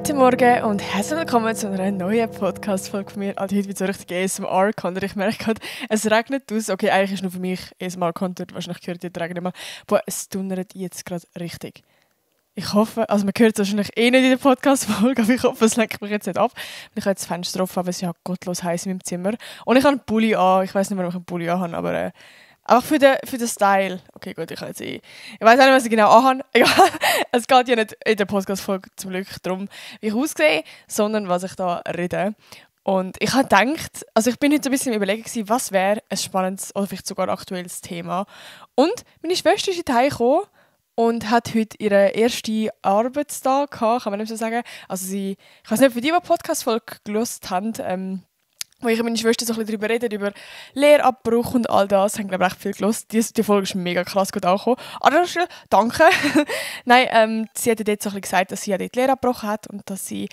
Guten Morgen und herzlich willkommen zu einer neuen Podcast-Folge von mir. Also heute wird so richtig ASMR-Content. Ich merke gerade, es regnet aus. Okay, eigentlich ist nur für mich ASMR-Content. Wahrscheinlich hört ihr den Regen nicht mehr. Boah, es donnert jetzt gerade richtig. Ich hoffe, also man hört es wahrscheinlich eh nicht in der Podcast-Folge, aber ich hoffe, es lenkt mich jetzt nicht ab. Ich habe jetzt das Fenster offen, aber es ist ja gottlos heiß in meinem Zimmer. Und ich habe einen Pulli an. Ich weiß nicht, warum ich einen Pulli an habe, aber einfach für den Style. Okay, gut, ich weiß auch nicht, was ich genau anhabe. Egal, es geht ja nicht in der Podcast-Folge zum Glück darum, wie ich aussehe, sondern was ich da rede. Und ich habe gedacht, also ich bin heute ein bisschen im Überlegen gewesen, was wäre ein spannendes oder vielleicht sogar aktuelles Thema. Und meine Schwester ist in die Heim gekommen und hat heute ihren ersten Arbeitstag gehabt, kann man nicht so sagen. Also ich weiß nicht, ob die Podcast-Folge gehört haben, wo ich und meine Schwester so ein bisschen darüber reden, über Lehrabbruch und all das. Ich habe, glaube ich, recht viel gehört. Die Folge ist mega krass gut angekommen. Aber danke. Nein, sie hat dort so ein bisschen gesagt, dass sie ja dort Lehrabbruch hat und dass sie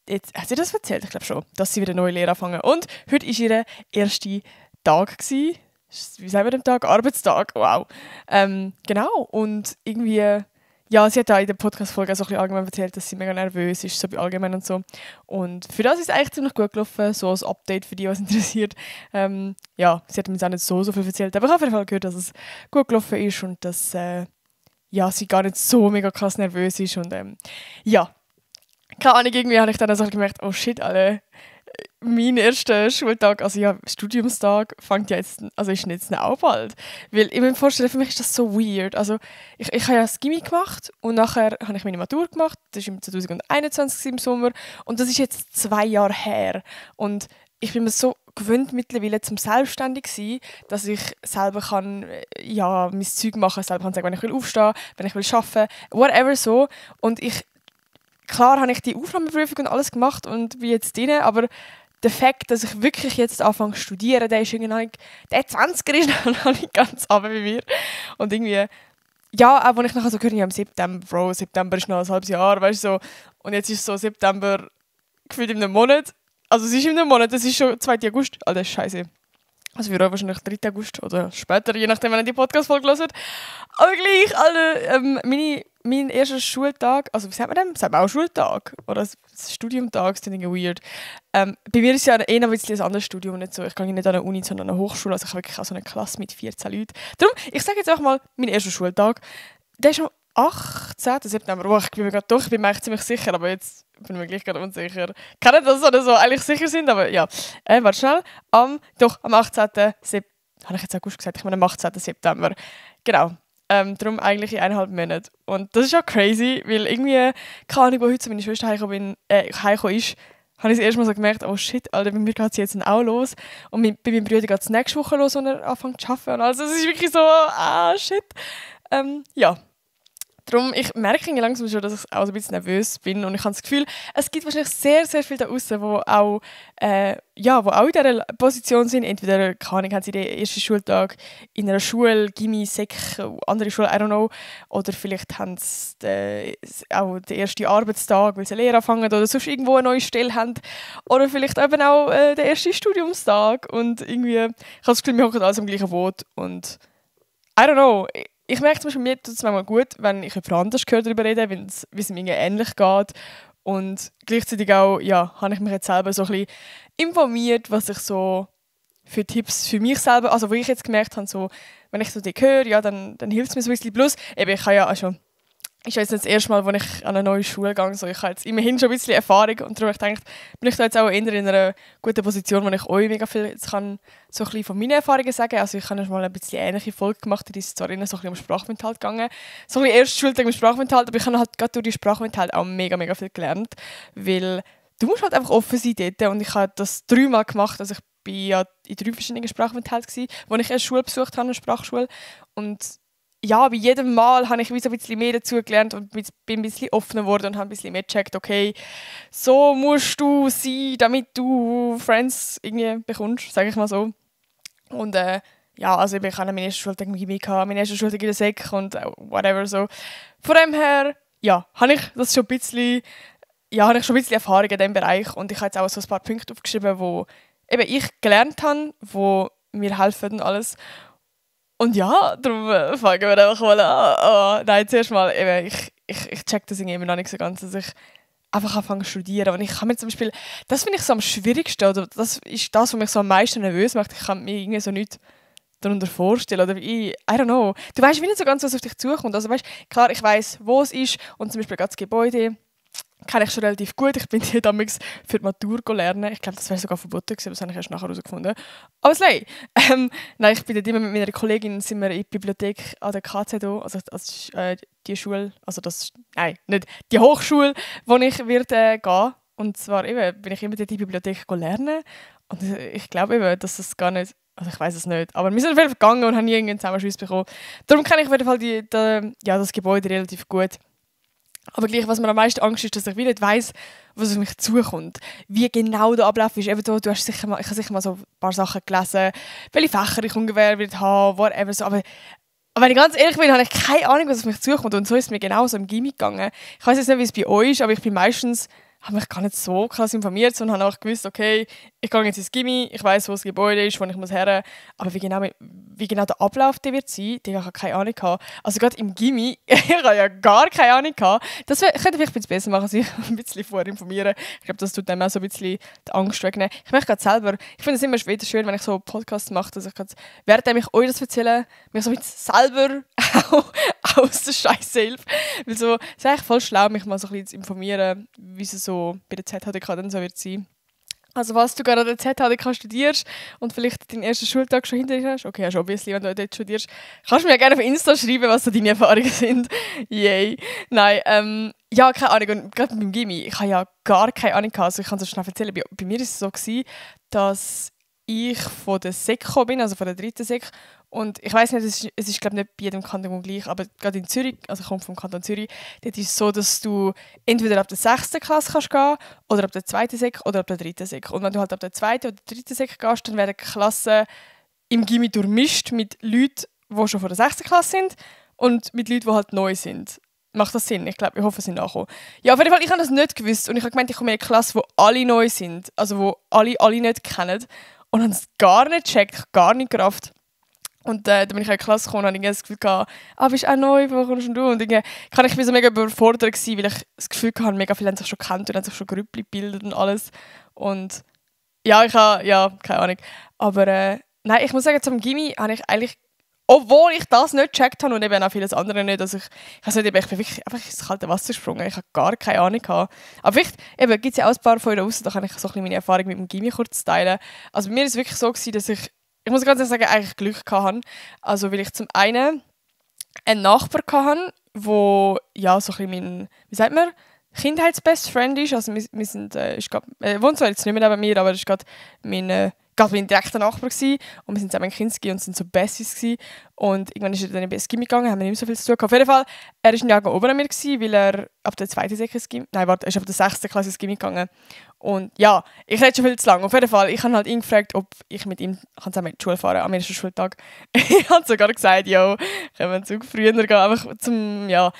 jetzt, hat sie das erzählt? Ich glaube schon, dass sie wieder neue Lehre anfangen. Und heute war ihr erster Tag gewesen. Wie sagen wir den Tag? Arbeitstag. Wow. Genau. Und irgendwie, ja, sie hat auch in der Podcast-Folge so ein bisschen allgemein erzählt, dass sie mega nervös ist, so bei allgemein und so. Und für das ist es eigentlich ziemlich gut gelaufen, so als Update für die, was interessiert. Ja, sie hat mir jetzt auch nicht so viel erzählt, aber ich habe auf jeden Fall gehört, dass es gut gelaufen ist und dass ja, sie gar nicht so mega krass nervös ist. Und ja, keine Ahnung, irgendwie habe ich dann also gemerkt, oh shit, alle. Mein erster Schultag, also ja, Studiumstag, fängt ja jetzt, also ist jetzt auch bald. Weil ich mir vorstellen, für mich ist das so weird. Also ich habe ja das Gymi gemacht und nachher habe ich meine Matur gemacht. Das war im 2021 im Sommer und das ist jetzt 2 Jahre her. Und ich bin mir so gewöhnt mittlerweile zum selbstständig sein, dass ich selber kann, ja, mein Zeug machen, selber kann sagen, wenn ich will aufstehen, wenn ich will arbeiten, whatever so. Und klar habe ich die Aufnahmeprüfung und alles gemacht und bin jetzt drin, aber der Fakt, dass ich wirklich jetzt anfange zu studieren, der ist irgendwie der 20er ist noch nicht ganz runter bei mir. Und irgendwie, ja, auch wenn ich nachher so höre, ja, im September, Bro, September ist noch ein halbes Jahr, weißt du, so. Und jetzt ist so September gefühlt in einem Monat. Also es ist in einem Monat, es ist schon 2. August. Alter, das ist scheiße. Also für euch wahrscheinlich 3. August oder später, je nachdem, wenn ihr die Podcast-Folge hört. Aber gleich, Alter, mein erster Schultag, also wie sagt man dem? Sagt man auch Schultag? Oder Studiumtag, das ist irgendwie weird. Bei mir ist es ja eher ein bisschen ein anderes Studium, nicht so. Ich gehe nicht an eine Uni, sondern an eine Hochschule. Also ich habe wirklich auch so eine Klasse mit 14 Leuten. Darum, ich sage jetzt auch mal, mein erster Schultag, der ist am 18. September. Oh, ich bin mir gerade doch, ich bin mir eigentlich ziemlich sicher, aber jetzt bin ich mir gleich gerade unsicher. Kann nicht, dass alle so eigentlich sicher sind, aber ja. Warte schnell. Am 18. September. Habe ich jetzt August gesagt? Ich meine am 18. September. Genau. Darum eigentlich in 1,5 Monaten. Und das ist auch crazy, weil irgendwie, keine Ahnung, wo heute zu meiner Schwester heimgekommen ist, habe ich das erste Mal so gemerkt, oh shit, Alter, bei mir geht es jetzt auch los. Und bei meinem Bruder geht es nächste Woche los, wenn er anfängt zu arbeiten. Also es ist wirklich so, shit. Ja. Darum, ich merke irgendwie langsam schon, dass ich auch so ein bisschen nervös bin und ich habe das Gefühl, es gibt wahrscheinlich sehr, sehr viele da draussen, die auch, wo auch in dieser Position sind. Entweder, keine Ahnung, haben sie den ersten Schultag in einer Schule, Gymi, Sek, andere Schule, I don't know. Oder vielleicht haben sie auch den ersten Arbeitstag, weil sie Lehre anfangen oder sonst irgendwo eine neue Stelle haben. Oder vielleicht eben auch den ersten Studiumstag. Und irgendwie, ich habe das Gefühl, wir hocken alles am gleichen Boot und I don't know. Ich merke zum Beispiel, mir tut es manchmal gut, wenn ich jemand anders darüber rede, wie es mir ähnlich geht. Und gleichzeitig auch, ja, habe ich mich jetzt selber so ein bisschen informiert, was ich so für Tipps für mich selber, also wo ich jetzt gemerkt habe, so, wenn ich so die höre, ja, dann hilft es mir so ein bisschen. Plus, eben, ich habe ja also, ist jetzt nicht das erste Mal, als ich an eine neue Schule gehe. So, ich habe jetzt immerhin schon ein bisschen Erfahrung und darum denke ich, bin ich da jetzt auch eher in einer guten Position, wo ich euch mega viel jetzt kann, so ein bisschen von meinen Erfahrungen sagen. Also ich habe schon mal ein bisschen ähnliche Folge gemacht, die ist zwar so ein bisschen um Sprachmental gegangen. So ein bisschen erst Schultag im Sprachmental, aber ich habe halt gerade durch die Sprachmental auch mega, mega viel gelernt, weil du musst halt einfach offen sein dort und ich habe das 3-mal gemacht, also ich war ja in 3 verschiedenen Sprachmentals gewesen, wo ich eine Schule besucht habe, eine Sprachschule und ja, bei jedem Mal habe ich wie so ein bisschen mehr dazu gelernt und bin ein bisschen offener geworden und habe ein bisschen mehr gecheckt, okay, so musst du sein, damit du Friends irgendwie bekommst, sage ich mal so. Und ja, also ich habe meine erste Schultag mit Gymi gehabt, meine erste Schultag in der Sek und whatever so. Von dem her, ja, habe ich das schon ein bisschen, ja, habe ich schon ein bisschen Erfahrung in diesem Bereich und ich habe jetzt auch so ein paar Punkte aufgeschrieben, wo eben ich gelernt habe, wo mir helfen und alles. Und ja, darum fangen wir einfach mal an. Oh, nein, zuerst mal, eben, ich check das irgendwie immer noch nicht so ganz. Also einfach anfangen zu studieren. Und ich kann mir zum Beispiel, das finde ich so am schwierigsten, oder das ist das, was mich so am meisten nervös macht. Ich kann mir irgendwie so nichts darunter vorstellen, oder I don't know. Du weißt nicht so ganz, was auf dich zukommt. Also weißt, klar, ich weiss, wo es ist, und zum Beispiel das Gebäude kenne ich schon relativ gut. Ich bin hier damals für die Matur lernen. Ich glaube, das wäre sogar verboten gewesen, aber das habe ich erst nachher herausgefunden. Aber nein, nein, ich bin dort immer mit meiner Kollegin sind wir in die Bibliothek an der KZO, also das ist die Schule, also das, nein, nicht die Hochschule, wo ich werde gehen. Und zwar eben, bin ich immer dort in die Bibliothek lernen. Und ich glaube eben, dass es gar nicht, also ich weiß es nicht, aber wir sind auf jeden Fall gegangen und haben nie irgendeinen Zusammenschluss bekommen. Darum kenne ich auf jeden Fall das Gebäude relativ gut. Aber gleich, was mir am meisten Angst ist, dass ich wieder nicht weiss, was auf mich zukommt. Wie genau der Ablauf ist. Eben du hast sicher mal, ich habe sicher mal so ein paar Sachen gelesen, welche Fächer ich ungefähr will haben, whatever. So. Aber wenn ich ganz ehrlich bin, habe ich keine Ahnung, was auf mich zukommt. Und so ist es mir genauso im Gymi gegangen. Ich weiß jetzt nicht, wie es bei euch ist, aber ich bin meistens habe mich gar nicht so krass informiert, sondern habe auch gewusst, okay, ich gehe jetzt ins Gymi, ich weiss, wo das Gebäude ist, wo ich muss her. Aber wie genau der Ablauf der wird sein, den habe ich keine Ahnung gehabt. Also gerade im Gymi, ich habe ja gar keine Ahnung gehabt. Das könnte ich vielleicht ein bisschen besser machen, sich ein bisschen vorinformieren. Ich glaube, das tut dann auch so ein bisschen die Angst wegnehmen. Ich möchte gerade selber, ich finde es immer wieder schön, wenn ich so Podcasts mache, dass ich gerade, während ich euch das erzähle, mich so ein bisschen selber auch aus der Scheiße hilfe. Weil so, es ist eigentlich voll schlau, mich mal so ein bisschen zu informieren, wie es so bei der ZHDK dann so wird sein. Also was du gerade an der ZHDK studierst und vielleicht deinen ersten Schultag schon hinter dir hast, okay, hast du obviously, wenn du dort studierst, kannst du mir gerne auf Insta schreiben, was so deine Erfahrungen sind. Yay. Nein, ja, keine Ahnung. Und gerade beim Gymi, ich habe ja gar keine Ahnung gehabt. Also ich kann es schnell erzählen. Bei mir war es so gewesen, dass ich von der Sek gekommen bin, also von der 3. Sek. Und ich weiss nicht, es ist glaube ich nicht bei jedem Kanton gleich, aber gerade in Zürich, also ich komme vom Kanton Zürich, dort ist es so, dass du entweder ab der 6. Klasse kannst gehen oder ab der 2. Sek oder ab der 3. Sek. Und wenn du halt ab der 2. oder 3. Sek gehst, dann werden Klassen im Gymi durchmischt mit Leuten, die schon von der 6. Klasse sind und mit Leuten, die halt neu sind. Macht das Sinn? Ich glaube, ich hoffe, es sind nachgekommen. Ja, auf jeden Fall, ich habe das nicht gewusst und ich habe gemeint, ich komme in eine Klasse, wo alle neu sind, also wo alle nicht kennen. Und habe es gar nicht gecheckt, gar nicht gerafft. Und dann bin ich in die Klasse gekommen und hatte das Gefühl, bist du auch neu, wo kommst du? Und irgendwie kann ich so mega überfordert gewesen, weil ich das Gefühl hatte, mega viele haben sich schon gekannt und haben sich schon Grüppli gebildet und alles. Und ja, keine Ahnung. Aber nein, ich muss sagen, zum Gymi habe ich eigentlich, obwohl ich das nicht gecheckt habe und eben auch vieles andere nicht, also ich bin wirklich einfach ins kalte Wasser gesprungen, ich habe gar keine Ahnung gehabt. Aber vielleicht gibt es ja auch ein paar von euch draussen, da kann ich so ein bisschen meine Erfahrung mit dem Gymi kurz teilen. Also bei mir war es wirklich so gewesen, dass ich muss ganz ehrlich sagen, eigentlich Glück hatte. Also weil ich zum einen einen Nachbar hatte, der ja so ein bisschen mein, wie sagt man, Kindheitsbest Friend ist. Also wir sind, wohnt zwar jetzt nicht mehr neben mir, aber das war gerade mein direkter Nachbar gewesen. Und wir sind zusammen in Kinski und sind so Besties gewesen. Und irgendwann ist er dann in das Gymi gegangen, haben wir nicht mehr so viel zu tun gehabt. Auf jeden Fall, er war ein Jahr oben an mir gewesen, weil er ab der 2. Sek ins Gymi, nein, warte, er ist ab der 6. Klasse ins Gymi gegangen. Und ja, ich rede schon viel zu lange. Auf jeden Fall, ich habe halt ihn gefragt, ob ich mit ihm zusammen in die Schule fahren kann, am ersten Schultag. Ich habe sogar gesagt, jo, können wir einen Zug früher gehen, einfach zum, ja.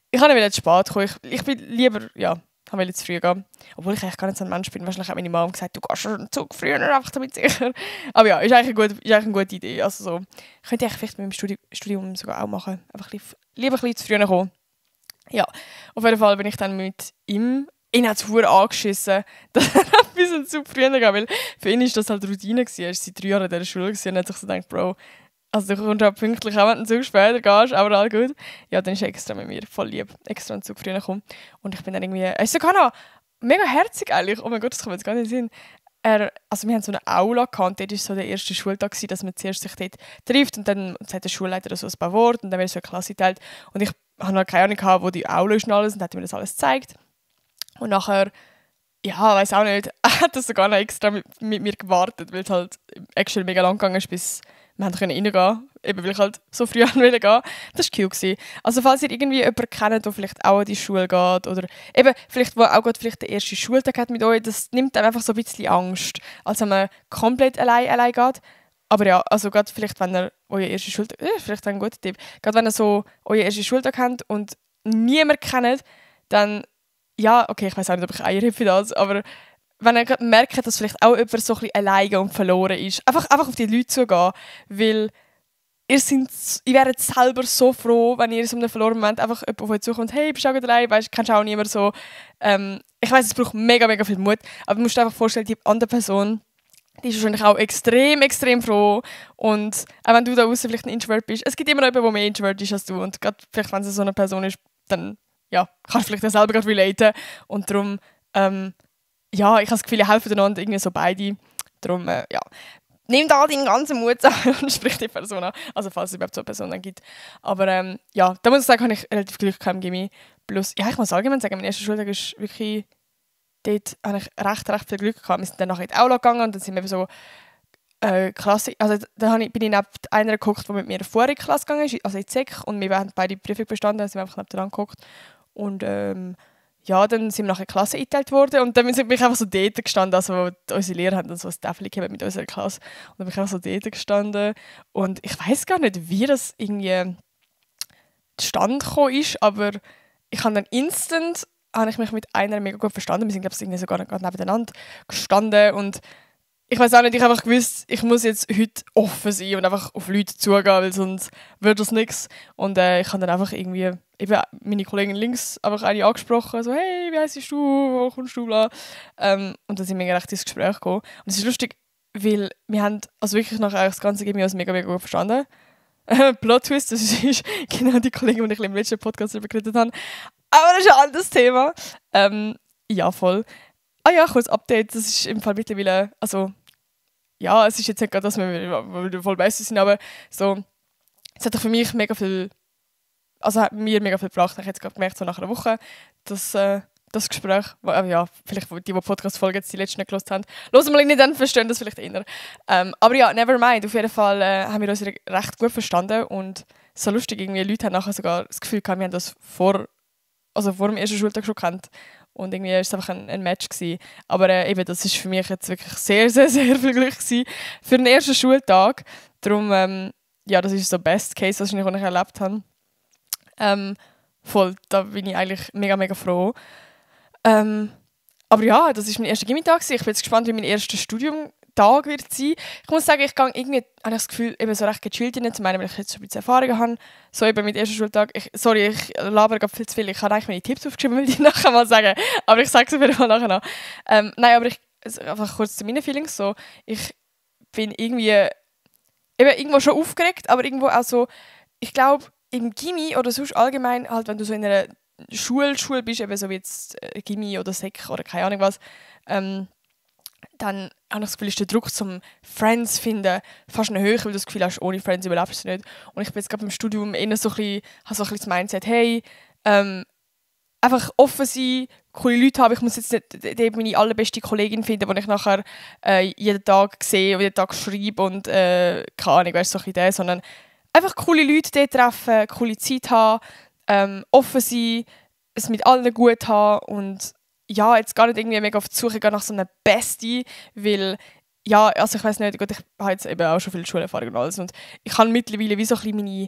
Ich kann nicht zu spät kommen. Ich bin lieber, ja, ich will zu früh gehen. Obwohl ich eigentlich gar nicht so ein Mensch bin. Wahrscheinlich hat meine Mama gesagt, du gehst schon einen Zug früher, einfach damit sicher. Aber ja, ist eigentlich eine gute Idee. Also so, könnte ich vielleicht mit dem Studium sogar auch machen. Einfach lieber ein bisschen zu früh kommen. Ja, auf jeden Fall bin ich dann mit ihm. Ihn hat es verdammt angeschissen, dass er ein bisschen zu früh gehen, weil für ihn war das halt Routine gewesen. Er war seit 3 Jahren in dieser Schule und hat sich so gedacht, Bro, also du kommst auch pünktlich, auch wenn du einen Zug später gehst, aber all gut. Ja, dann ist er extra mit mir, voll lieb, extra einen Zug früher gekommen. Und ich bin dann irgendwie, er ist sogar noch mega herzig eigentlich, oh mein Gott, das kann man jetzt gar nicht sehen. Also wir haben so eine Aula gehabt und dort war so der erste Schultag gewesen, dass man zuerst sich dort trifft und dann sagt der Schulleiter so ein paar Worte und dann wird so eine Klasse geteilt. Und ich habe noch keine Ahnung gehabt, wo die Aula ist und alles und hat mir das alles gezeigt. Und nachher, ja, weiß auch nicht, er hat das sogar noch extra mit mir gewartet, weil es halt actually mega lang gegangen ist, bis wir reingehen konnten. Eben weil ich halt so früh an gehen. Das war cute. Also falls ihr irgendwie jemanden kennt, der vielleicht auch an die Schule geht oder eben vielleicht, wo auch gerade vielleicht den ersten Schultag hat mit euch, das nimmt dann einfach so ein bisschen Angst, als wenn man komplett allein geht. Aber ja, also gerade vielleicht, wenn ihr euer ersten Schultag, vielleicht ein guter Tipp, gerade wenn ihr so euer ersten Schultag habt und niemanden kennt, dann ja, okay, ich weiß auch nicht, ob ich Eier habe für das, aber wenn ihr gerade merkt, dass vielleicht auch jemand so ein bisschen alleine und verloren ist, einfach auf die Leute zugehen, weil ihr werdet selber so froh, wenn ihr in so einem verlorenen Moment einfach jemand auf euch zukommt, hey, bist du auch gerade allein, weißt, kennst du auch niemanden so. ich weiss, es braucht mega, mega viel Mut, aber du musst dir einfach vorstellen, die andere Person, die ist wahrscheinlich auch extrem, extrem froh. Und auch wenn du da draußen vielleicht ein Introvert bist, es gibt immer noch jemanden, der mehr Introvert ist als du. Und gerade vielleicht, wenn es so eine Person ist, dann ja, kannst du vielleicht auch selber gerade relaten. Und darum, ja, ich habe das Gefühl, wir helfen einander irgendwie so beide. Darum, ja, nimm da deinen ganzen Mut zusammen und sprich die Person an. Also falls es überhaupt so eine Person dann gibt. Aber ja, da muss ich sagen, habe ich relativ Glück gehabt im Gymi. Plus, ja, ich muss allgemein sagen, mein erster Schultag ist wirklich... Dort habe ich recht viel Glück gehabt. Wir sind dann nachher in die Aula gegangen und dann sind wir eben so Klasse... Also bin ich neben einer geguckt, die mit mir in die vorige Klasse gegangen ist, also in die Sek. Und wir haben beide die Prüfung bestanden, dann sind wir einfach nebeneinander geguckt. Und ja, dann sind wir nachher in die Klasse eingeteilt worden und dann bin ich einfach so dort gestanden, also unsere Lehrer haben dann so ein Tafel gegeben mit unserer Klasse. Und dann bin ich einfach so dort gestanden und ich weiß gar nicht, wie das irgendwie zustande gekommen ist, aber ich habe dann instant... habe ich mich mit einer mega gut verstanden. Wir sind, glaube ich, irgendwie sogar gerade nebeneinander gestanden und ich weiß auch nicht, ich habe einfach gewusst, ich muss jetzt heute offen sein und einfach auf Leute zugehen, weil sonst wird das nichts. Und ich habe dann einfach irgendwie eben meine Kollegin links einfach eine angesprochen, so «Hey, wie heisst du? Wo kommst du?» bla. Und dann sind wir recht ins Gespräch gekommen. Und es ist lustig, weil wir haben also wirklich nachher das ganze Game mega, mega gut verstanden. Plot-Twist, das ist genau die Kollegin, die ich im letzten Podcast darüber geredet habe. Aber das ist ein anderes Thema. Ja, voll. Ah ja, kurz Update. Das ist im Fall mittlerweile, also ja, es ist jetzt nicht gerade, dass wir voll besser sind, aber so, es hat doch für mich mega viel, also hat mir mega viel gebracht. Ich habe jetzt gerade gemerkt, so nach einer Woche, dass das Gespräch, ja, vielleicht die Podcast-Folge jetzt die letzten nicht gehört haben, hören wir nicht, dann verstehen das vielleicht eher. Aber ja, never mind. Auf jeden Fall haben wir uns recht gut verstanden und so lustig, irgendwie Leute haben nachher sogar das Gefühl gehabt, wir haben das vor dem ersten Schultag schon kennt. Und irgendwie war es einfach ein Match gewesen. Aber eben, das ist für mich jetzt wirklich sehr, sehr, sehr viel Glück gewesen für den ersten Schultag. Darum, ja, das ist so Best Case, was ich erlebt habe. Voll, da bin ich eigentlich mega, mega froh. Aber ja, das war mein erster Gymnasium. Ich bin jetzt gespannt, wie mein erster Studiumtag wird sein. Ich muss sagen, ich gehe irgendwie, habe ich das Gefühl, eben so recht gechillt rein, zum einen, weil ich jetzt schon ein bisschen Erfahrung habe. So eben mit dem ersten Schultag. Ich labere gerade viel zu viel. Ich habe eigentlich meine Tipps aufgeschrieben, will ich nachher mal sagen. Aber ich sage es auf jeden Fall nachher noch. Nein, aber also einfach kurz zu meinen Feelings. So, ich bin irgendwie eben irgendwo schon aufgeregt, aber irgendwo auch so, ich glaube, im Gymi oder sonst allgemein, halt, wenn du so in einer Schule bist, eben so wie jetzt Gymi oder Sek oder keine Ahnung was, dann habe ich das Gefühl, ist der Druck zum Friends finden fast noch höher, weil du das Gefühl hast, ohne Friends überlebst du nicht. Und ich bin jetzt gerade beim Studium eher so ein bisschen, habe so ein bisschen das Mindset, hey, einfach offen sein, coole Leute haben. Ich muss jetzt nicht meine allerbeste Kollegin finden, die ich nachher jeden Tag sehe und jeden Tag schreibe und keine Ahnung, weißt du, so ein bisschen das, sondern einfach coole Leute dort treffen, coole Zeit haben, offen sein, es mit allen gut haben und ja, jetzt gar nicht irgendwie mega auf die Suche gehen nach so einer Bestie, weil ja, also ich weiß nicht, gut, ich habe jetzt eben auch schon viel Schulerfahrung und alles und ich habe mittlerweile wie so ein bisschen meine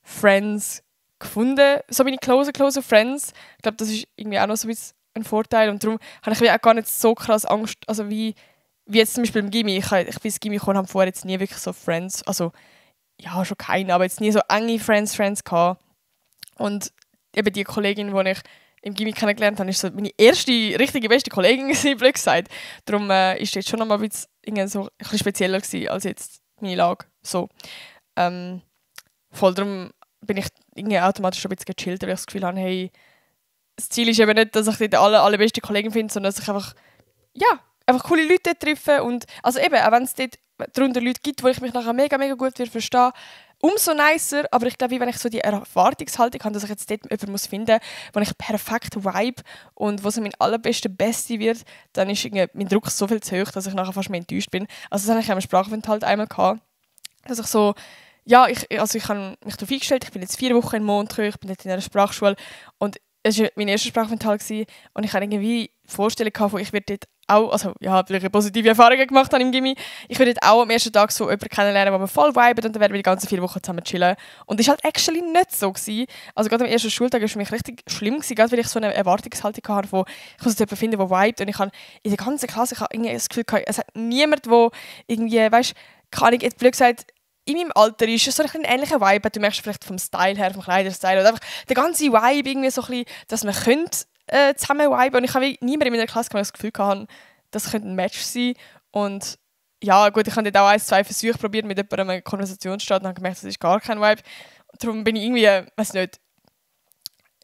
Friends gefunden, so meine close Friends. Ich glaube, das ist irgendwie auch noch so ein Vorteil und darum habe ich auch gar nicht so krass Angst, also wie jetzt zum Beispiel im Gymi. Ich bin ins Gymi gekommen und habe vorher jetzt nie wirklich so Friends, also ja, schon keine, aber jetzt nie so enge Friends gehabt. Und eben die Kollegin, die ich im Gymi kennengelernt habe, ist so meine erste richtige beste Kollegin gewesen, blöd gesagt. Darum ist jetzt schon noch mal ein bisschen spezieller gewesen als jetzt meine Lage. So. Voll darum bin ich irgendwie automatisch schon ein bisschen gechillter, weil ich das Gefühl habe, hey, das Ziel ist eben nicht, dass ich die allerbeste Kollegin finde, sondern dass ich einfach coole Leute dort treffe und also eben, auch wenn es dort darunter Leute gibt, wo ich mich nachher mega, mega gut verstehe, umso nicer, aber ich glaube, wenn ich so die Erwartungshaltung habe, dass ich jetzt dort jemanden finden muss, wo ich perfekt vibe und wo so mein allerbester Bestie wird, dann ist mein Druck so viel zu hoch, dass ich nachher fast mehr enttäuscht bin. Also das hatte ich im Sprachaufenthalt einmal gehabt, dass ich so, ja, ich habe mich darauf eingestellt, ich bin jetzt 4 Wochen in Montreux, ich bin jetzt in einer Sprachschule und es war mein erster Sprachaufenthalt und ich hatte irgendwie Vorstellung gehabt, ich werde dort auch, also ja, weil ich positive Erfahrungen gemacht habe im Gymi, ich werde dort auch am ersten Tag so jemanden kennenlernen, wo wir voll viben und dann werden wir die ganzen 4 Wochen zusammen chillen. Und das war halt actually nicht so gewesen. Also gerade am ersten Schultag war es für mich richtig schlimm gewesen, gerade weil ich so eine Erwartungshaltung hatte, wo ich muss jetzt jemanden finden, der vibet und ich habe in der ganzen Klasse, ich habe irgendwie das Gefühl gehabt, es hat niemand, der irgendwie, weißt, kann ich jetzt blöd gesagt, in meinem Alter ist es so ein ähnlicher Vibe. Du merkst vielleicht vom Style her, vom Kleiderstyle oder einfach der ganze Vibe irgendwie so ein bisschen, dass man könnte zusammen viben und ich habe niemanden in meiner Klasse, der das Gefühl hatte, das könnte ein Match sein. Und ja, gut, ich habe dort auch 1, 2 Versuche probiert, mit jemandem eine Konversation zu starten und habe gemerkt, das ist gar kein Vibe. Darum bin ich irgendwie, weiß nicht,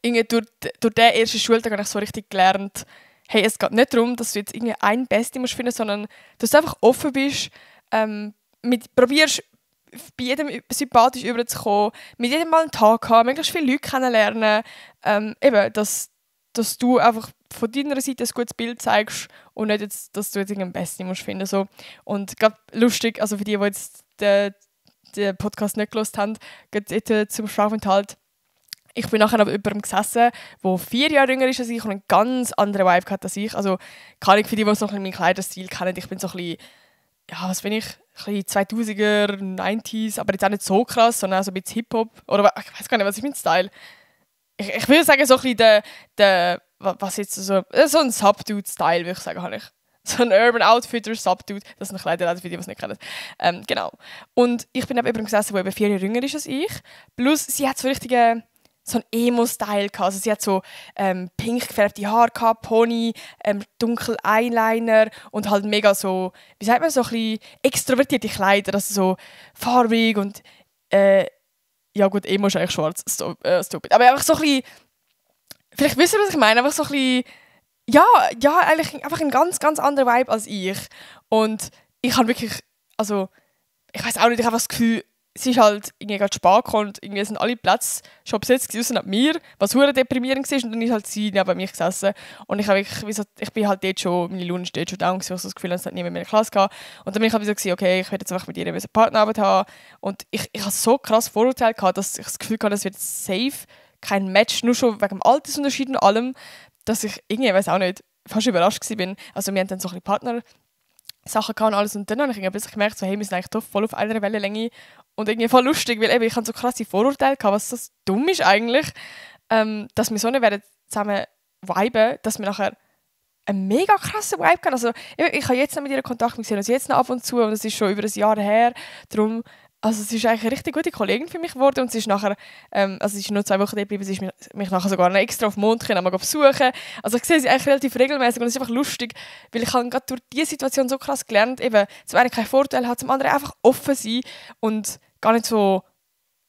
durch den ersten Schultag habe ich so richtig gelernt, hey, es geht nicht darum, dass du jetzt irgendwie einen Bestie musst finden, sondern dass du einfach offen bist, probierst bei jedem sympathisch überzukommen, mit jedem mal einen Tag haben, möglichst viele Leute kennenlernen, eben, dass du einfach von deiner Seite ein gutes Bild zeigst und nicht jetzt, dass du jetzt irgendeinen Bestie musst finden. So. Und gerade lustig, also für die jetzt den Podcast nicht gehört haben, geht jetzt zum Sprachaufenthalt. Ich bin nachher aber über jemandem gesessen, der 4 Jahre jünger ist als ich und einen ganz anderen Vibe hat als ich. Also kann ich für die, die noch meinen Kleiderstil kennen, ich bin so ein bisschen, ja, was bin ich? Ein bisschen 2000er, 90s, aber jetzt auch nicht so krass, sondern auch so ein bisschen Hip-Hop. Oder ich weiß gar nicht, was ist mein Style? Ich würde sagen, so ein bisschen was jetzt so ein Subdude-Style, würde ich sagen, habe ich. So ein Urban Outfitter Subdude. Das ist ein Kleider, für die, die es nicht kennen. Genau. Und ich bin neben jemandem gesessen, der eben 4 Jahre jünger ist als ich. Plus, sie hat so richtige so einen Emo-Style gehabt. Also sie hat so pink gefärbte Haare gehabt, Pony, dunkel Eyeliner und halt mega so, wie sagt man, so ein bisschen extrovertierte Kleider, also so farbig und ja gut, Emo ist eigentlich schwarz, stupid. Aber einfach so ein bisschen, vielleicht wisst ihr, was ich meine, einfach so ein bisschen, ja, eigentlich einfach ein ganz, ganz anderer Vibe als ich. Und ich habe wirklich, also, ich weiß auch nicht, ich habe das Gefühl, es ist halt irgendwie gerade spät gekommen und irgendwie sind alle Plätze schon besetzt gewesen, außer mir, was verdammt deprimierend war. Und dann ist halt sie neben mir gesessen. Und ich bin halt dort schon, meine Laune ist dort schon down gewesen, weil ich das Gefühl hatte, es hat niemand mehr in der Klasse gehabt. Und dann bin ich halt so gewesen, okay, ich werde jetzt einfach mit ihr eine Partnerarbeit haben. Und ich hatte so krass Vorurteile gehabt, dass ich das Gefühl hatte, es wird safe kein Match, nur schon wegen dem Altersunterschied und allem, dass ich irgendwie, weiß auch nicht, fast überrascht war. Also wir haben dann so ein bisschen Partner-Sachen gehabt und alles. Und dann habe ich plötzlich gemerkt, so, hey, wir sind eigentlich doch voll auf einer Wellenlänge. Und irgendwie voll lustig, weil eben, ich hatte so krasse Vorurteile gehabt, was das dumm ist eigentlich, dass wir so nicht zusammen viben, dass wir nachher einen mega krassen Vibe haben. Also ich habe jetzt noch mit ihr Kontakt, wir sehen uns jetzt noch ab und zu und es ist schon über ein Jahr her. Darum, also sie ist eigentlich eine richtig gute Kollegin für mich geworden und sie ist nachher, also sie ist nur 2 Wochen da geblieben, sie ist mich nachher sogar noch extra auf den Mond besuchen. Also ich sehe sie eigentlich relativ regelmäßig und es ist einfach lustig, weil ich habe gerade durch diese Situation so krass gelernt, eben zum einen keinen Vorteil hat, zum anderen einfach offen sein und gar nicht so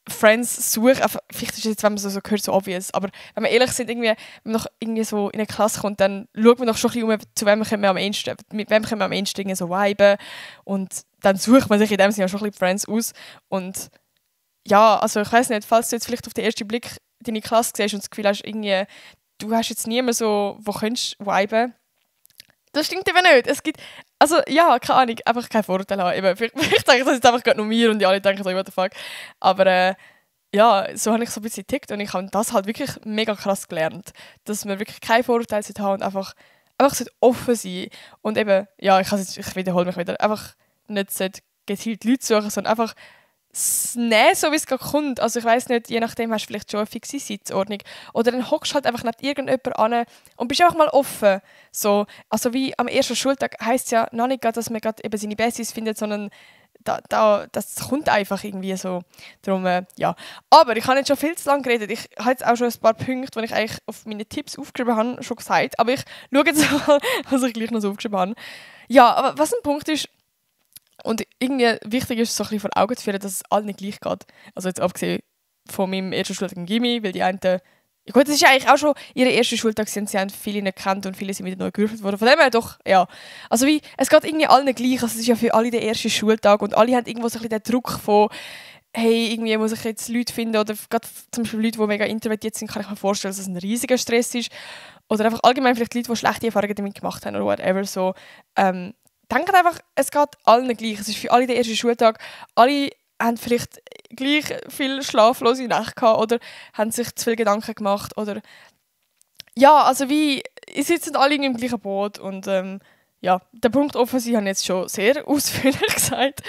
Friends suchen. Vielleicht ist es jetzt, wenn man so hört, so obvious, aber wenn wir ehrlich sind, wenn man noch irgendwie so in eine Klasse kommt, dann schaut man doch schon ein bisschen zu wem können wir am ehesten, mit wem können wir am ehesten so viben und dann sucht man sich in dem Sinne schon ein bisschen Friends aus und ja, also ich weiss nicht, falls du jetzt vielleicht auf den ersten Blick deine Klasse siehst und das Gefühl hast, irgendwie, du hast jetzt niemanden so, wo könntest viben. Das stimmt eben nicht. Es gibt, also ja, keine Ahnung, einfach kein Vorurteil haben. Eben, vielleicht denke ich das jetzt einfach gerade nur mir und die alle denken so, what the fuck. Aber ja, so habe ich so ein bisschen getickt und ich habe das halt wirklich mega krass gelernt. Dass man wirklich kein Vorurteil haben und einfach offen sein. Und eben, ja, ich wiederhole mich wieder, einfach nicht gezielt Leute suchen, sondern einfach nehmen, so wie es gerade kommt. Also ich weiss nicht, je nachdem hast du vielleicht schon eine fixe Sitzordnung. Oder dann hockst du halt einfach neben irgendjemand an und bist einfach mal offen. So, also wie am ersten Schultag heisst es ja noch nicht, dass man gerade eben seine Besties findet, sondern das kommt einfach irgendwie so. Darum, ja. Aber ich habe jetzt schon viel zu lange geredet. Ich habe jetzt auch schon ein paar Punkte, die ich eigentlich auf meine Tipps aufgeschrieben habe, schon gesagt. Aber ich schaue jetzt mal, was ich gleich noch so aufgeschrieben habe. Ja, aber was ein Punkt ist, und irgendwie wichtig ist, so ein bisschen vor Augen zu führen, dass es allen nicht gleich geht. Also jetzt abgesehen von meinem ersten Schultag im Gymi, weil die einen... Ja gut, das ist ja eigentlich auch schon ihre erste Schultag, sie haben viele nicht gekannt und viele sind wieder neu gewürfelt worden. Von dem her doch, ja. Also wie, es geht irgendwie allen gleich. Also es ist ja für alle der erste Schultag und alle haben irgendwo so ein bisschen den Druck von hey, irgendwie muss ich jetzt Leute finden oder gerade zum Beispiel Leute, die mega introvertiert sind, kann ich mir vorstellen, dass es ein riesiger Stress ist. Oder einfach allgemein vielleicht Leute, die schlechte Erfahrungen damit gemacht haben oder whatever so. Denkt einfach, es geht allen gleich. Es ist für alle der erste Schultag. Alle haben vielleicht gleich viel schlaflose Nächte gehabt oder haben sich zu viel Gedanken gemacht. Oder ja, also wie, ihr sitzt alle im gleichen Boot. Und ja, der Punkt offen sein habe ich jetzt schon sehr ausführlich gesagt.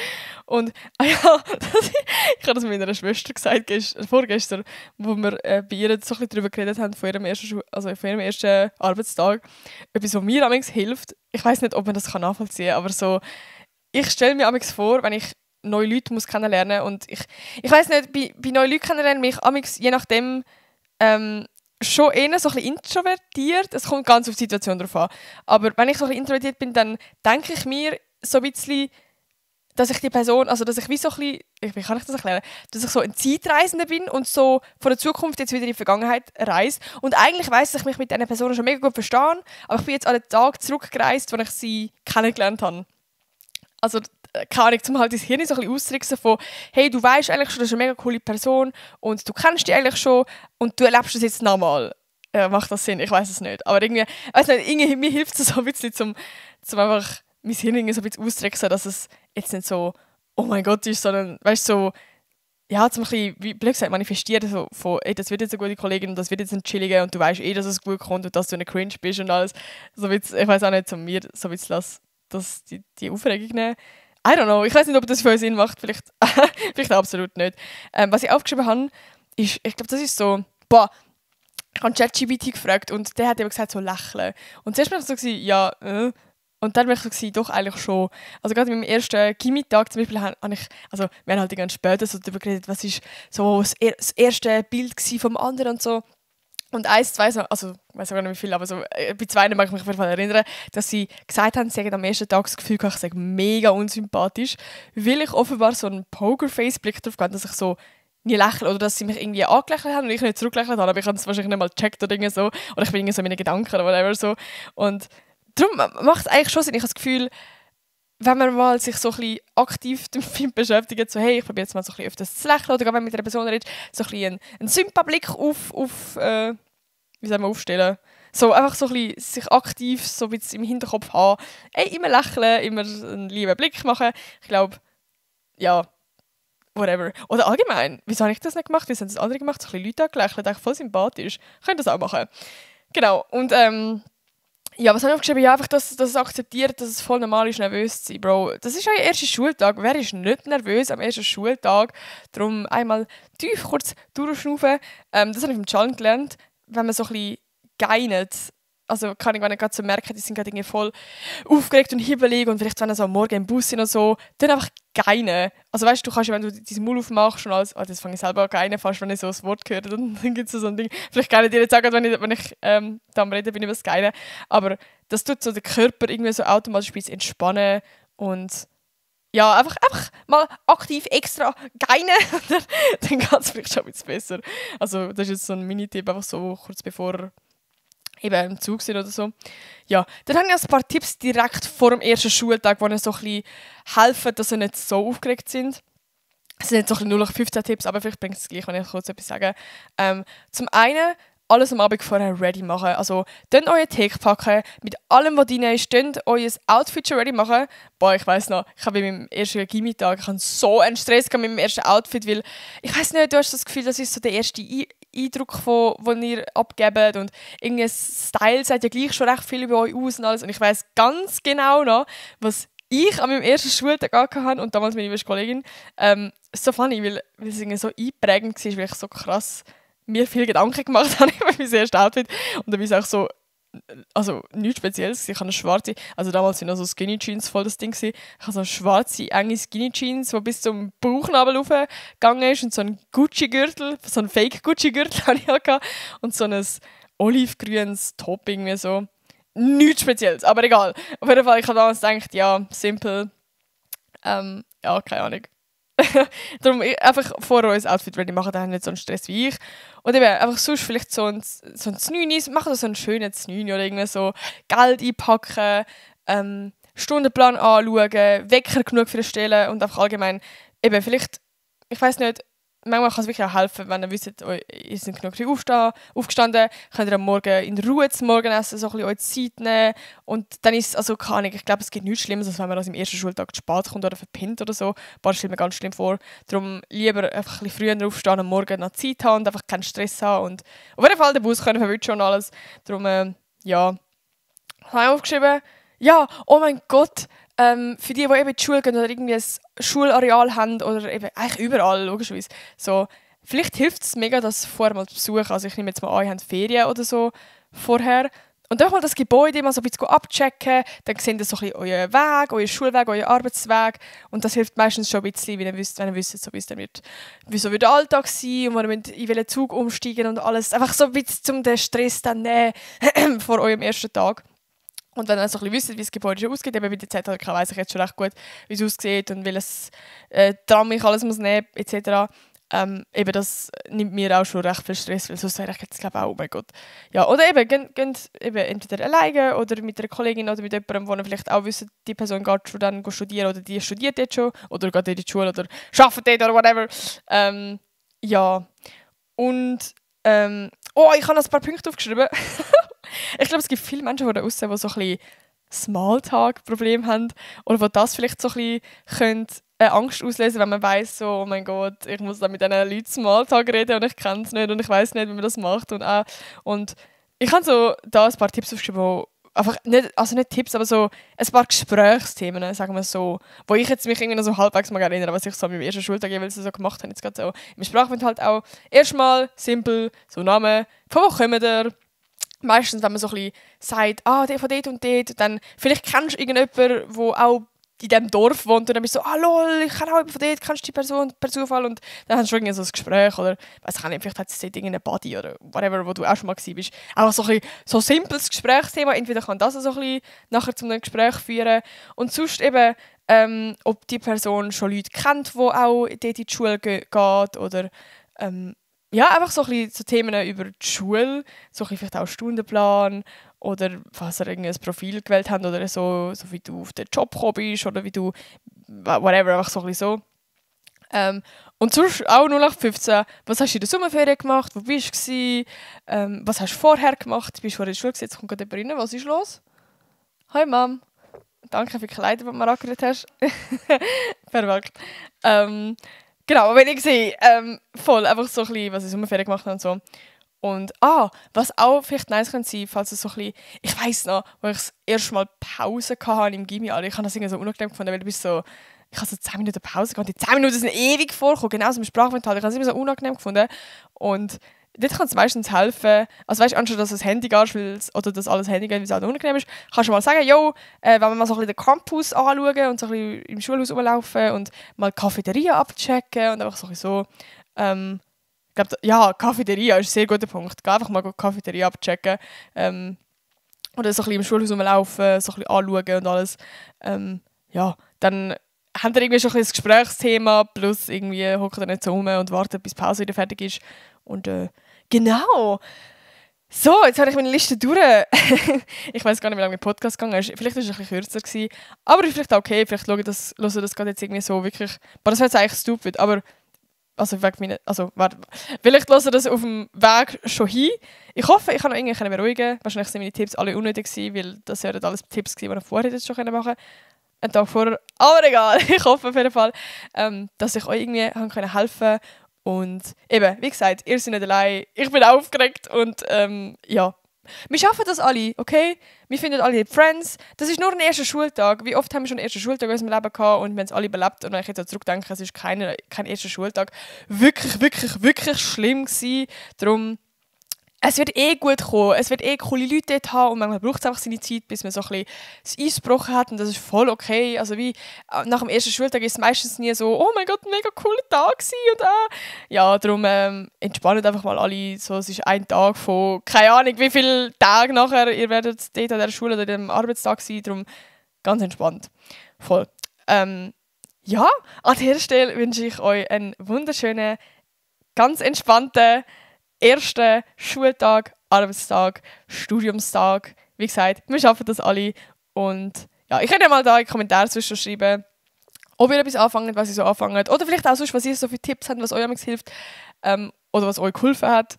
Und ja, ich habe das mit meiner Schwester gesagt, vorgestern, wo wir bei ihr so ein bisschen darüber geredet haben, von ihrem ersten Arbeitstag. Etwas, was mir amigs hilft. Ich weiß nicht, ob man das nachvollziehen kann, aber so, ich stelle mir amigs vor, wenn ich neue Leute muss kennenlernen und ich weiß nicht, bei neuen Leuten kennenlernen mich amigs, je nachdem, schon eher so ein bisschen introvertiert. Es kommt ganz auf die Situation drauf an. Aber wenn ich so ein bisschen introvertiert bin, dann denke ich mir so ein bisschen, dass ich die Person, also dass ich wie so ein bisschen, wie kann ich das erklären, dass ich so ein Zeitreisender bin und so von der Zukunft jetzt wieder in die Vergangenheit reise. Und eigentlich weiss, dass ich mich mit diesen Personen schon mega gut verstehe, aber ich bin jetzt an den Tag zurückgereist, wo ich sie kennengelernt habe. Also, keine Ahnung, um halt dein Hirn so ein bisschen auszuricksen von «Hey, du weißt eigentlich schon, das ist eine mega coole Person und du kennst die eigentlich schon und du erlebst das jetzt nochmal.» Macht das Sinn? Ich weiß es nicht. Aber irgendwie, irgendwie mir hilft es so ein bisschen, zum einfach mein Hirn irgendwie so ein bisschen auszuricksen, dass es jetzt nicht so «Oh mein Gott» ist, sondern, weißt du, so ja, zum ein bisschen, wie blöd gesagt, manifestieren, so von «Ey, das wird jetzt eine gute Kollegin und das wird jetzt ein chilliger und du weißt dass es gut kommt und dass du eine Cringe bist und alles.» So ich weiß auch nicht, zu mir so ein bisschen das die Aufregung nehmen. I don't know, ich weiß nicht, ob das für euch Sinn macht, vielleicht absolut nicht. Was ich aufgeschrieben habe, ist, ich glaube, das ist so, ich habe ChatGPT gefragt und der hat eben gesagt, so lächeln. Und zuerst war ich so, ja, Und dann war ich so, doch eigentlich schon. Also gerade mit meinem ersten Chemietag zum Beispiel habe ich, also wir haben halt ganz später so darüber geredet, was ist so das erste Bild vom anderen und so. Und eins, zwei, also ich weiß gar nicht wie viel, aber so, bei zwei mag ich mich auf jeden Fall erinnern, dass sie gesagt haben, sie haben am ersten Tag das Gefühl, ich sage mega unsympathisch, weil ich offenbar so einen Pokerface-Blick drauf hatte, dass ich so nie lächle oder dass sie mich irgendwie angelächelt haben und ich nicht zurückgelächelt habe, aber ich habe es wahrscheinlich nicht mal gecheckt oder irgendwie so, oder ich bin irgendwie so in meinen Gedanken oder whatever so. Und darum macht es eigentlich schon Sinn. Ich habe das Gefühl, wenn man mal sich so ein bisschen aktiv damit beschäftigt, so hey, ich probiere jetzt mal so ein bisschen öfters zu lächeln oder wenn man mit einer Person redet, so ein bisschen einen Sympathieblick wie soll man aufstellen? So einfach so ein bisschen sich aktiv so ein bisschen im Hinterkopf haben. Ey, immer lächeln, immer einen lieben Blick machen. Ich glaube, ja, whatever. Oder allgemein, wieso habe ich das nicht gemacht? Wieso haben das andere gemacht? So ein bisschen Leute angelächelt, eigentlich voll sympathisch. Ich könnte das auch machen. Genau, und ja, was habe ich aufgeschrieben? Ja, einfach, dass es akzeptiert, dass es voll normal ist, nervös zu sein, Bro. Das ist euer erster Schultag. Wer ist nicht nervös am ersten Schultag? Darum einmal tief kurz durchschnaufen. Das habe ich vom Challen gelernt. Wenn man so ein bisschen geinet, also kann ich, wenn ich gerade so merke, die sind gerade irgendwie voll aufgeregt und hibbelig und vielleicht wenn sie am Morgen im Bus sind oder so, dann einfach geinen. Also weißt du, du kannst ja, wenn du diesen Mund aufmachst und alles, das fange ich selber an geinen, fast wenn ich so ein Wort höre, dann gibt es so ein Ding. Vielleicht kann ich dir jetzt sagen, wenn ich da am Reden bin über das Geinen, aber das tut so den Körper irgendwie so automatisch ein bisschen entspannen und ja, einfach mal aktiv extra geinen, dann geht es vielleicht schon ein bisschen besser. Also das ist jetzt so ein Mini-Tipp, einfach so kurz bevor eben im Zug sind oder so. Ja, dann habe ich noch ein paar Tipps direkt vor dem ersten Schultag, die ihnen so ein bisschen helfen, dass sie nicht so aufgeregt sind. Es sind jetzt so ein bisschen nur noch 15 Tipps, aber vielleicht bringt es gleich, wenn ich kurz etwas sage. Zum einen, alles am Abend vorher ready machen. Also, dann euren Tee packen, mit allem, was drin ist, dann euer Outfit schon ready machen. Boah, ich weiss noch, ich habe bei meinem ersten Chemietag so einen Stress mit meinem ersten Outfit, weil, ich weiss nicht, du hast das Gefühl, das ist so der erste Eindruck, den ihr abgebt und irgendwie Style sagt ja gleich schon recht viel über euch aus und alles. Und ich weiss ganz genau noch, was ich an meinem ersten Schultag hatte und damals meine beste Kollegin. So funny, weil es irgendwie so einprägend war, weil ich so krass mir viel Gedanken gemacht habe über mein erstes Outfit. Und dann war es auch so, also nichts Spezielles. Ich habe eine schwarze, also damals sind noch so Skinny Jeans voll das Ding gewesen. Ich habe so eine schwarze, enge Skinny Jeans, die bis zum Bauchnabel hochgegangen ist und so einen Gucci-Gürtel, so einen Fake-Gucci-Gürtel hatte ich auch gehabt. Und so ein olivgrünes Top irgendwie so. Nichts Spezielles, aber egal. Auf jeden Fall, ich habe damals gedacht, ja, simpel. Ja, keine Ahnung. Darum einfach vor uns Outfit ready machen, dann haben nicht so einen Stress wie ich. Und eben einfach sonst vielleicht so ein Znüni, machen so einen schönen Znüni oder irgendwie so Geld einpacken, Stundenplan anschauen, Wecker genug für die Stelle und einfach allgemein eben vielleicht, ich weiß nicht, manchmal kann es wirklich auch helfen, wenn ihr wisst, ihr seid genug früh aufgestanden, könnt ihr am Morgen in Ruhe zum Morgenessen so ein bisschen eure Zeit nehmen und dann ist es, also keine Ahnung, ich glaube, es gibt nichts Schlimmes, als wenn man aus dem ersten Schultag zu spät kommt oder verpinnt oder so. Ein paar stellen mir ganz schlimm vor. Darum lieber einfach ein bisschen früher aufstehen, am Morgen noch Zeit haben und einfach keinen Stress haben und auf jeden Fall den Bus können verwischen und alles. Darum, ja, habe ich aufgeschrieben, ja, oh mein Gott, für die eben in die Schule gehen oder irgendwie ein Schulareal haben oder eben eigentlich überall, logischerweise. So, vielleicht hilft es mega, das vorher mal zu besuchen. Also ich nehme jetzt mal an, ihr habt Ferien oder so vorher. Und einfach mal das Gebäude mal so ein bisschen abchecken, dann seht ihr so ein bisschen euren Weg, euren Schulweg, euren Arbeitsweg. Und das hilft meistens schon ein bisschen, wenn ihr wisst, so wie es dann wird, wie so wird der Alltag sein und man in welchen Zug umsteigen und alles. Einfach so ein bisschen um den Stress dann nehmen vor eurem ersten Tag. Und wenn ihr so ein bisschen wisst, wie das Gebäude schon aussieht, eben bei der ZHK weiss ich jetzt schon recht gut, wie es aussieht und welches Tram ich alles muss nehmen etc. Eben das nimmt mir auch schon recht viel Stress, weil sonst wäre ich jetzt glaube auch, oh mein Gott. Ja, oder eben, geht eben entweder alleine oder mit einer Kollegin oder mit jemandem, wo ihr vielleicht auch wisst, die Person geht schon dann studieren oder die studiert jetzt schon oder geht in die Schule oder arbeitet dort oder whatever. Ja, und ich habe noch ein paar Punkte aufgeschrieben. Ich glaube, es gibt viele Menschen von draussen, die so ein bisschen Smalltalk-Probleme haben oder wo das vielleicht so ein bisschen Angst auslösen, wenn man weiss, so, oh mein Gott, ich muss da mit diesen Leuten Smalltalk reden und ich kenne es nicht und ich weiss nicht, wie man das macht. Und ich habe so da ein paar Tipps aufgeschrieben, wo einfach nicht, also nicht Tipps, aber so ein paar Gesprächsthemen, sagen wir so, wo ich jetzt mich irgendwie noch so halbwegs mal erinnere, was ich so an meinem ersten Schultag jeweils so gemacht habe. Jetzt gerade so im Sprachbund halt auch erstmal simpel, so Name, von wo kommt ihr? Meistens, wenn man so ein bisschen sagt, der von dort und dort, dann vielleicht kennst du irgendjemanden, der auch in diesem Dorf wohnt und dann bist du so, lol, ich kenne auch jemanden von dort, kennst du die Person per Zufall? Und dann hast du irgendwie so ein Gespräch oder, weiss ich nicht, vielleicht hat es irgendeinen Buddy oder whatever, wo du auch schon mal gewesen bist. Einfach so ein bisschen, so ein simples Gesprächsthema, entweder kann das so ein bisschen nachher zu einem Gespräch führen und sonst eben, ob die Person schon Leute kennt, die auch dort in die Schule geht oder ja, einfach so ein bisschen so Themen über die Schule, so ein bisschen vielleicht auch Stundenplan oder was ihr ein Profil gewählt habt oder so wie du auf den Job gekommen bist oder wie du, whatever, einfach so ein bisschen so. Und sonst auch 0815, was hast du in der Sommerferien gemacht, wo bist du, was hast du vorher gemacht, bist du vorher in der Schule gewesen, jetzt kommt gerade jemand rein, was ist los? Hi Mom, danke für die Kleider, die du mir angerührt hast. Perfekt. Genau, wenn ich sehe, voll einfach so ein bisschen, was ich Sommerferien gemacht habe und so. Und was auch vielleicht nice könnte sein, falls es so ein bisschen, ich weiss noch, wo ich das erste Mal Pause hatte im Gymi, ich habe das irgendwie so unangenehm gefunden, weil du bist so, ich habe so 10 Minuten Pause gehabt, die 10 Minuten sind ewig vorgekommen, genauso im Sprachmental, ich habe es immer so unangenehm gefunden. Und dort kann es meistens helfen, also weißt du, anstatt dass du das Handy gehst, oder dass alles Handy geht, weil es halt unangenehm ist, kannst du mal sagen, wenn wir mal so ein bisschen den Campus anschauen und so ein bisschen im Schulhaus rumlaufen und mal die Cafeteria abchecken und einfach so, ich glaube, ja, Cafeteria ist ein sehr guter Punkt. Geh einfach mal die Cafeteria abchecken. Oder so ein bisschen im Schulhaus rumlaufen, so ein bisschen anschauen und alles. Ja, dann habt ihr irgendwie schon ein bisschen das Gesprächsthema, plus irgendwie hockt ihr nicht so rum und wartet, bis die Pause wieder fertig ist. Und genau. So, jetzt habe ich meine Liste durch. Ich weiß gar nicht, wie lange der Podcast gegangen ist. Vielleicht war es ein bisschen kürzer gewesen. Aber ist vielleicht okay. Vielleicht höre das gerade jetzt irgendwie so wirklich. Aber das wäre jetzt eigentlich stupid. Aber vielleicht höre ich das auf dem Weg schon hin. Ich hoffe, ich kann noch irgendwie beruhigen. Wahrscheinlich sind meine Tipps alle unnötig gewesen, weil das wären alles Tipps gewesen, die ich vorher jetzt schon machen konnte. Einen Tag vorher. Aber egal. Ich hoffe auf jeden Fall, dass ich euch irgendwie helfen konnte. Und eben, wie gesagt, ihr seid nicht allein. Ich bin aufgeregt und ja. Wir schaffen das alle, okay? Wir finden alle Friends. Das ist nur ein erster Schultag. Wie oft haben wir schon einen ersten Schultag in unserem Leben gehabt und wir haben es alle belebt. Und wenn ich jetzt zurückdenke, es ist kein erster Schultag wirklich, wirklich, wirklich schlimm gewesen. Darum, es wird gut kommen. Es wird coole Leute dort haben und manchmal braucht es einfach seine Zeit, bis man so ein bisschen das Eis gebrochen hat und das ist voll okay. Also wie nach dem ersten Schultag ist es meistens nie so, oh mein Gott, ein mega cooler Tag gewesen und ja, darum entspannt einfach mal alle. So, es ist ein Tag von, keine Ahnung, wie viele Tage nachher ihr werdet dort an der Schule oder dem Arbeitstag sein, darum ganz entspannt. Voll. Ja, an dieser Stelle wünsche ich euch einen wunderschönen, ganz entspannten ersten Schultag, Arbeitstag, Studiumstag. Wie gesagt, wir schaffen das alle. Und ja, ich könnt ja mal da in die Kommentare schreiben, ob ihr etwas anfangt, was ihr so anfangt. Oder vielleicht auch sonst, was ihr so für Tipps habt, was euch hilft. Oder was euch geholfen hat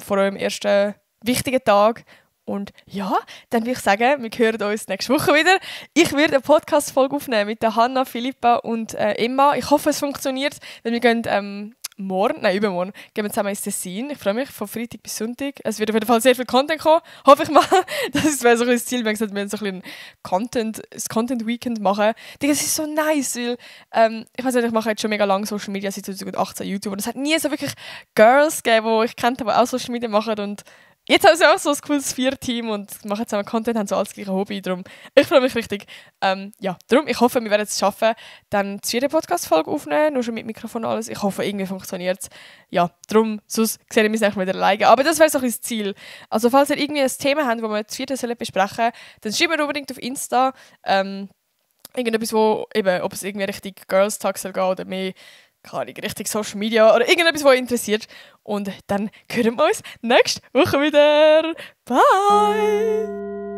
vor eurem ersten wichtigen Tag. Und ja, dann würde ich sagen, wir hören uns nächste Woche wieder. Ich werde eine Podcast-Folge aufnehmen mit der Hanna, Philippa und Emma. Ich hoffe, es funktioniert, denn wir gehen übermorgen gehen wir zusammen ins Tessin. Ich freue mich, von Freitag bis Sonntag. Es wird auf jeden Fall sehr viel Content kommen, hoffe ich mal. Das wäre so ein das Ziel, wir haben gesagt, wir werden so ein Content-Weekend machen. Das ist so nice, weil ich weiß nicht, ich mache jetzt schon mega lange Social Media, seit 2018 YouTube und es hat nie so wirklich Girls gegeben, die ich kannte, die auch Social Media machen und jetzt haben sie auch so ein cooles Vier-Team und machen zusammen Content, haben so alles gleiche Hobby. Darum, ich freue mich richtig. Darum, ich hoffe, wir werden es schaffen, dann die 4. Podcast-Folge aufnehmen, nur schon mit Mikrofon und alles. Ich hoffe, irgendwie funktioniert es. Ja, darum, sonst sehen wir uns wieder alleine. Aber das wäre so ein bisschen das Ziel. Also, falls ihr irgendwie ein Thema habt, das wir das 4. besprechen sollen, dann schreibt mir unbedingt auf Insta. Irgendetwas, wo eben, ob es irgendwie richtig Girls Talk soll gehen oder mehr, keine Ahnung, richtig Social Media oder irgendetwas, was euch interessiert. Und dann hören wir uns nächste Woche wieder. Bye!